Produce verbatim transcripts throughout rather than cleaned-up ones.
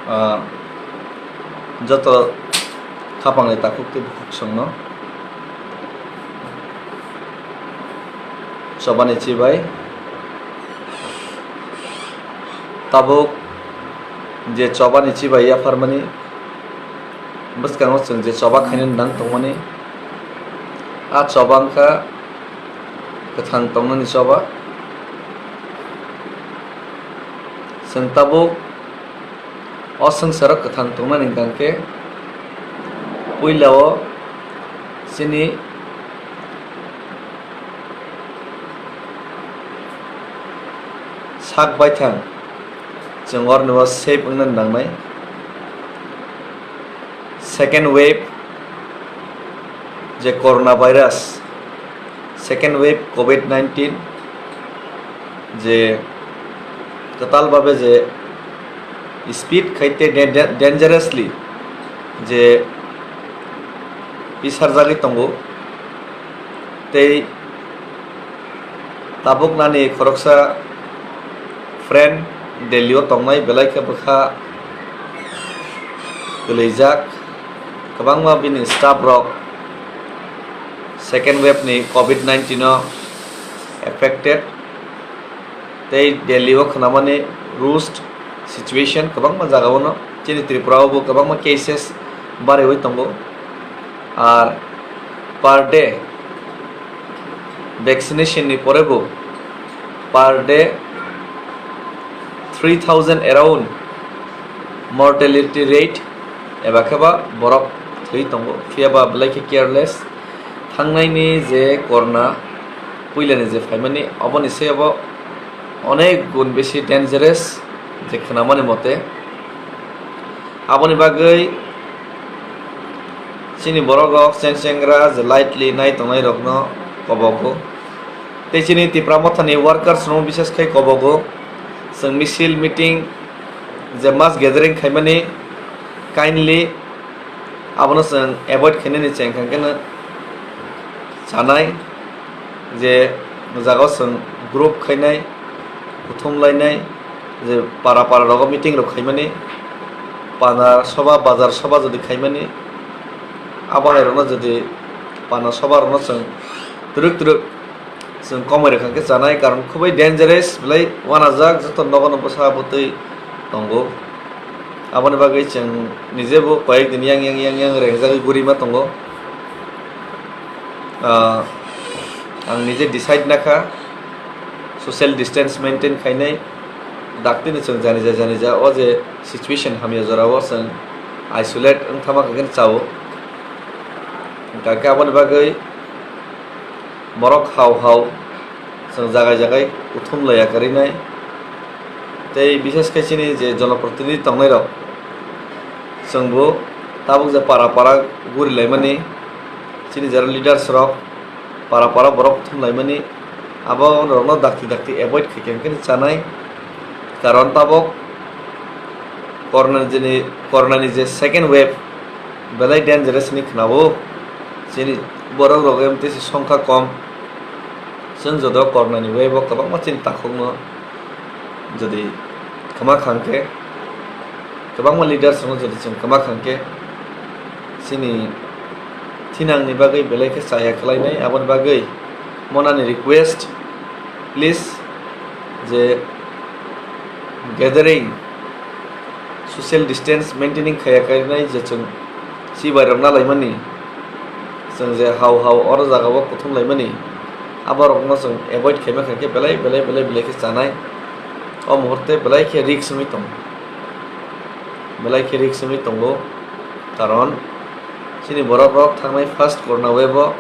Ah, joto khapangni takhuk tei bukhuk songno chobani chibai. Tabuk je chobani chibai yapharmani bwskango chwng je choba khainani nang tongmani, a choba wngkha kwthang tongnani choba. Chwng tabuk o swngcharo kwthang tongnani hwnkhe puilao chini sak baithang chwng oroni o safe wngna nangnai. Second wave je corona virus, second wave covid nineteen je kwtal babe je speed khai tei dan-, dangerously je pisarjagwi tongo tei tabuk nani khoroksa friend Delhi o tongnai belai khe bwkha kwlwijak, kwbangma bini staff rok second wave ni covid nineteen o affected. Tei Delhi o khwnamani worst situation kwbangma jaga o no, chini Tripura o bo kwbangma cases bariwi tongo. Ar per day vaccination ni pore bo per day three thousand around mortality rate eba khe ba borok thwi tongo, phiya ba belai khe careless. Thangnaini je corona puilani je phaimani, oboni se obo onek gun besi dangerous je khwnamani mote. Aboni bagwi chini borok rok cheng chengra je lightly nai tongnai rokno kobogo. Tei chini Tipra Mothani workers rok bises khai kobogo. Chwng misil meeting je mass gathering khaimani kindly abono chwng avoid khainani cheng khankeno chanai je jagao chwng group khainai, kuthum lainai, je para para rogo meeting rok khaimani, pana soba, bazar soba jodi khaimani, abo hai rokno jodi pana soba rokno chwng twrwk twrwk chwng komoi rwkha khe chanai, karon khubui dangerous belai uanajak, joto nogo no bwsa bwtwi tongo. Aboni bagwi chwng nije bo koyek din yang yang yang yang rengjagwi gurima tongo. Ah, ang nije decide nakha social distance maintain khainai, daktino chwng janija janija o je situation hamya jorao chwng isolate wng thama khe chao. Hwnkha khe aboni bagwi borok hao hao chwng jagai jagai kuthum laiya kwrwinai. Tei bises khe chini je jonoprotinidhi tongnairok, chwngbo tabuk je para para gurilaimani, chini jera leaders rok para para borok kuthum laimani, abo rokno dakti dakti avoid khaikhe hwnkhe chanai. Karon tabuk corona ni, corona ni je second wave belai dangerous hinwi khwnao. Chini borok rok M T C songkha kom. Chwng joto corona ni wave o kwbangma chini takhukno jodi kwma khang khe, kwbangma leaders rokno jodi chwng kwma khang khe, chini thinangni bagwi belai khe chaya khlainai. Aboni bagwi monani request, please, je gathering, social distance maintaining khaya khainai je chwng chibai rok nalaimani, chwng je hao hao oro jaga o kuthum laimani, abo rokno chwng avoid khaima khaikhe belai belai belai belai khe chanai. O muhurte belai khe risk wngwi tongo, belai khe risk wngwi tongo, karon chini borok rok thangnai first corona wave o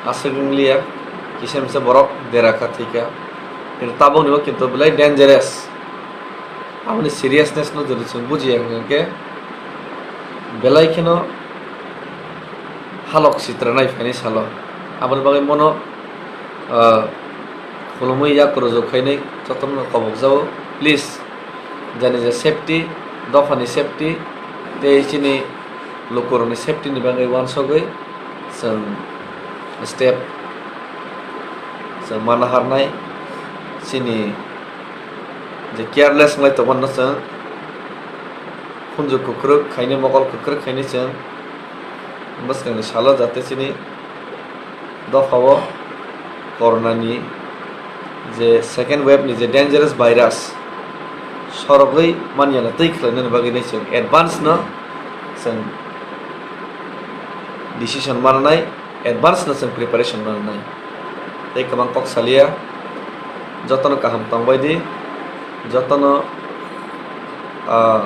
aswk wngliya, kisa misa borok dera kha thwikha, kintu tabukni bo kintu belai dangerous. Aboni seriousness no jodi chwng bujiya hwnkhe belai kheno halok sitra nai phaini salo. Aboni bagwi mono, ah, khulumwi yak rwjak khainwi jotono kobokjago. Please, jani je safety, dophani safety tei chini lukurokni safety ni bagwi uansugwi chwng step chwng ma naharnai. Chini je careless wnglai tongmano chwng Khunju kwkrwk khainwi, mokol kwkrwk khainwi chwng bwskangni salo jate chini dophao corona ni je second wave ni je dangerous virus sorogwi manyana twi khlainani bagwi nai chwng advance no chwng decision mananai, advance no chwng preparation mananai. Tei kwbang kok salia, jotono kaham tongbai di, jotono, ah,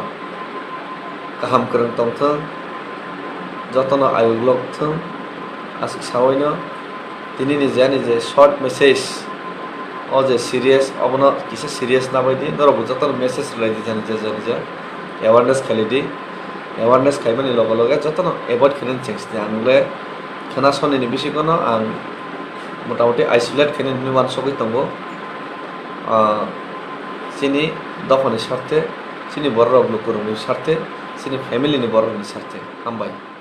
kaham kwrwng tongthwng, jotono ayuk lok thwng, aswk saui no. Tini ni je ani je short message, o je serious, obono kisa serious nabai di, norok bo jotono message rwlai di jani je jani je awareness khaili di, awareness khaimani loge loge jotono avoid khainani chengsi di. Ang le khwna soni ni bisingo no ang motamoti isolate khainani hinwi uansugwi tongo, ah, chini dophani sarthe, chini borok rok lukurokni sarthe, chini family ni borok rokni sarthe. Hambai.